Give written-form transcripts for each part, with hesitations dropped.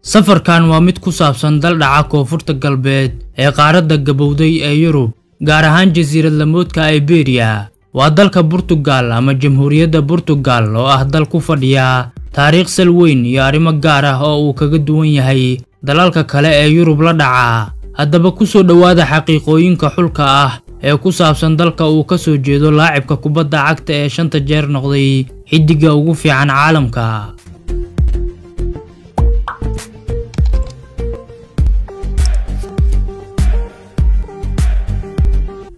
Safarkan waa mid ku saabsan dal dhaca koonfurta galbeed ee qaaradda gabowday ee Yurub, gaar ahaan jasiirad lamoodka Iberia. Waa dalka Portugal ama Jamhuuriyadda Portugal oo ah dal ku fadhiya taariikh sal weyn iyo arrimo gaar ah oo uu kaga duwan yahay dalalka kale ee Yurub la dhaca. Haddaba ku soo dhowaada xaqiiqooyinka xulka ah ee ku saabsan dalka uu ka soo jeedo laacibka kubadda cagta ee 5 jeer noqday xiddiga ugu fiican caalamka.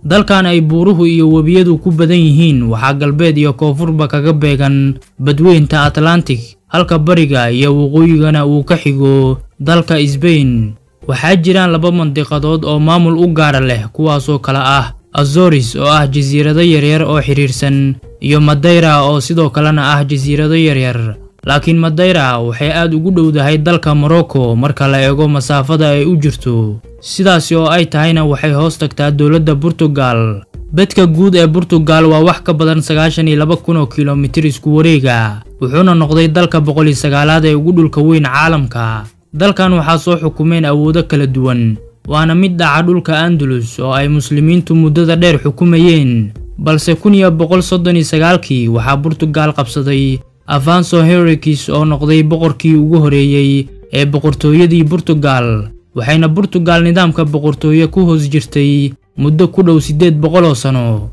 Dalkan ay buuruhu iyo webiyadu ku badan yihiin waxaa galbeed iyo koonfurba kaga beegan badweynta Atlantic, halka bariga iyo waqooyigana uu ka xigo dalka Spain. Waxaa jiraan laba mandiqadood oo maamul u gaara leh, kuwaasoo kala ah Azores oo ah jasiirado yaryar oo xiriirsan iyo Madeira oo sidoo kalena ah jasiirado yaryar. Laakiin Madeira waxay aad ugu dhowdahay dalka Morocco marka la eego masaafada ay u jirto. Sidaasi oo ay tahayna waxay hoos tagtaa dowladda Portugal. Bedka guud ee Portugal waa wax ka badan 92,000 oo kiiloomitir isku wareega, wuxuuna noqday dalka 109aad ee ugu dhulka weyn caalamka. Dalkan waxaa soo xukumeen awoodo kala duwan, waana mid dhaca dhulka Andalus oo ay muslimiintu muddada dheer xukumayeen. Balse 1139kii waxaa Portugal qabsaday Afonso Henriques oo noqday boqorkii ugu horeeyay ee boqortooyadii Portugal, waxayna Portugal nidaamka boqortooye ku hoos jirtay muddo ku dhow 800 oo sano.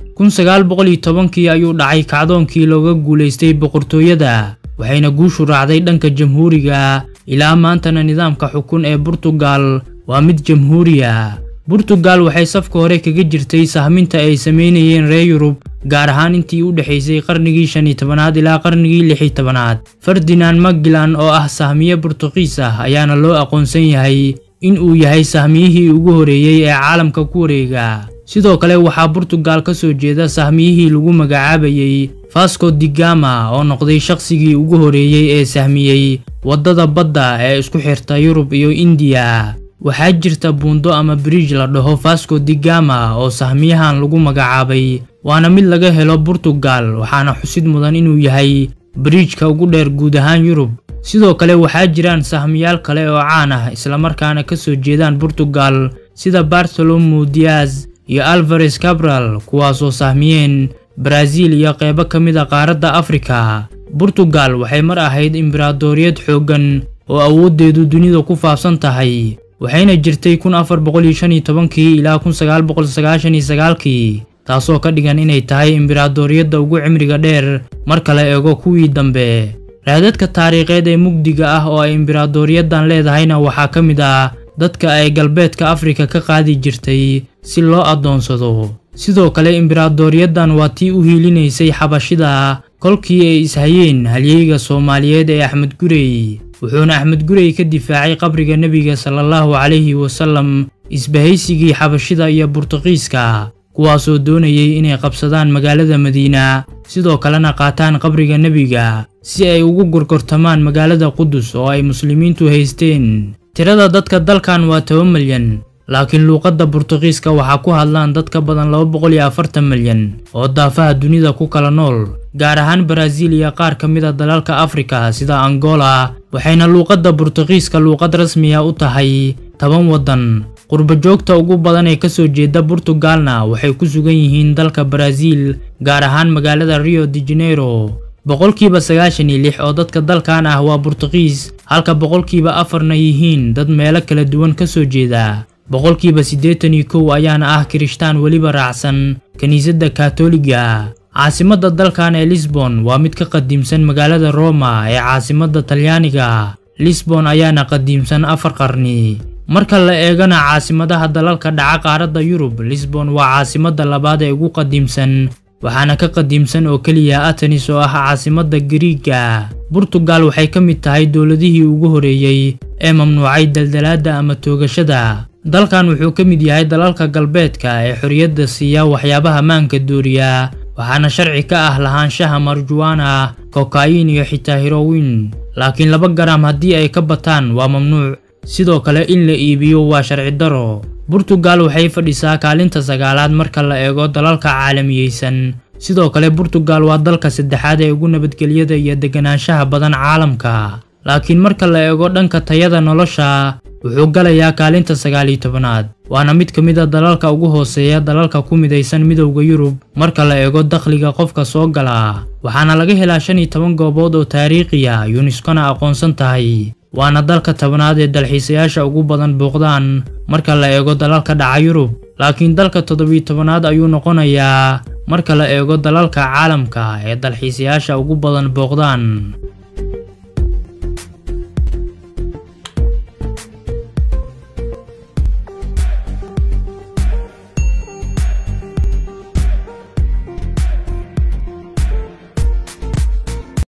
1910kii ayuu dhacay kacdoonkii looga guulaystay boqortooyada, waxayna guushu raacday dhanka jamhuuriga. Ilaa maantana nidaamka xukun ee Portugal waa mid jamhuuriya. Portugal waxay safka hore kaga jirtay sahminta ay sameynayeen reer Yurub, gaar ahaan intii u dhaxaysay qarnigii 15aad ilaa qarnigii 16aad. Ferdinand Magellan oo ah sahmiye Portugiis ah ayaana loo aqoonsan yahay in uu yahay sahmiyihii ugu horeeyay ee caalamka ku wareega. Sidoo kale waxaa Portugal ka soo jeeda sahmiyihii lagu magacaabayay Vasco da Gama oo noqday shaqsigii ugu horeeyay ee sahmiyey waddada badda ee isku xirta Yurub iyo India. Waxaa jirta buundo ama bridge la dhaho Vasco da Gama oo sahmiyahan lagu magacaabay, waana mid laga helo Portugal, waxaana xusid mudan inuu yahay bridge-ka ugu dheer guud ahaan Yurub. Sidoo kale waxaa jiraan sahmiyaal kale oo caan ah isla markaana ka soo jeedaan Portugal sida Bartolomeu Dias iyo Alvarez Cabral, kuwaasoo sahmiyeen Brazil iyo qeybo ka mid ah qaaradda Afrika. Portugal waxay mar ahayd imbraadoriyad xooggan oo awooddeedu dunida ku faafsan tahay, waxayna jirtay 1415kii ilaa 1999kii, taasoo ka dhigan inay tahay imbraadoriyadda ugu cimriga dheer marka la eego kuwii dambe. Raadadka taariikheed ee mugdiga ah oo ay imbraadoriyaddan leedahayna waxaa ka mid ah dadka ay galbeedka Afrika ka qaadi jirtay si loo addoonsado. Sidoo kale imbraadoriyaddan waa tii u hiilinaysay xabashida kolkii ay ishayeen halyeyga Soomaaliyeed ee Axmed Gurey, wuxuuna Axmed Gurey ka difaacay qabriga Nebiga sallallahu calayhi wasallam isbahaysigii xabashida iyo Portugiiska, kuwaasoo doonayay inay qabsadaan magaalada Madiina, sidoo kalena qaataan qabriga Nebiga si ay ugu gorgortamaan magaalada Qudus oo ay muslimiintu haysteen. Tirada dadka dalkan waa 10 milyan, laakiin luuqadda Portugiiska waxaa ku hadlaan dad ka badan 240 milyan oo daafaha dunida ku kala nool, gaar ahaan Brazil iyo qaar ka mid ah dalalka Afrika sida Angola, waxayna luuqadda Portugiiska luuqad rasmi ah u tahay 10 waddan. Qurbo joogta ugu badan ee ka soo jeeda Portugalna waxay ku sugan yihiin dalka Brazil, gaar ahaan magaalada Rio de Janeiro. 96% oo dadka dalkan ah waa Portugiis, halka 4%na yihiin dad meelo kala duwan ka soo jeeda. 81% ayaana ah Kirishtaan weliba raacsan kiniisadda Kaatooliga. Caasimadda dalkan ee Lisbon waa mid ka qadiimsan magaalada Roma ee caasimadda Talyaaniga. Lisbon ayaana qadiimsan 4 qarni. Marka la eegana caasimadaha dalalka dhaca qaaradda Yurub, Lisbon waa caasimadda labaad ee ugu qadiimsan, waxaana ka qadiimsan oo keliya Athens oo ah caasimadda Giriigga. Portugal waxay ka mid tahay dowladihii ugu horeeyay ee mamnuucay daldalaadda ama toogashada. Dalkan wuxuu ka mid yahay dalalka galbeedka ee xorriyadda siiya waxyaabaha maanka dooriya, waxaana sharci ka ah lahaanshaha marijuana, kokain iyo xitaa heroin. Laakiin 2 garam haddii ay ka bataan waa mamnuuc. Sidoo kale in la iibiyo waa sharci daro. Portugal waxay fadhisaa kaalinta 9aad marka la eego dalalka caalamiyeysan. Sidoo kale Portugal waa dalka saddexaad ee ugu nabadgelyada iyo deganaanshaha badan caalamka. Laakiin marka la eego dhanka tayada nolosha, wuxuu galayaa kaalinta 19aad, waana mid ka mid a dalalka ugu hooseeya dalalka ku midaysan Midowda Yurub marka la eego dakhliga qofka soo gala. Waxaana laga helaa 15 goobood oo taariikhi ah, UNESCO-na aqoonsan tahay, waana dalka 10aad ee dalxiisayaasha ugu badan booqdaan marka la eego dalalka dhaca Yurub. Laakiin dalka 17aad ayuu noqonayaa marka la eego dalalka caalamka ee dalxiisayaasha ugu badan booqdaan.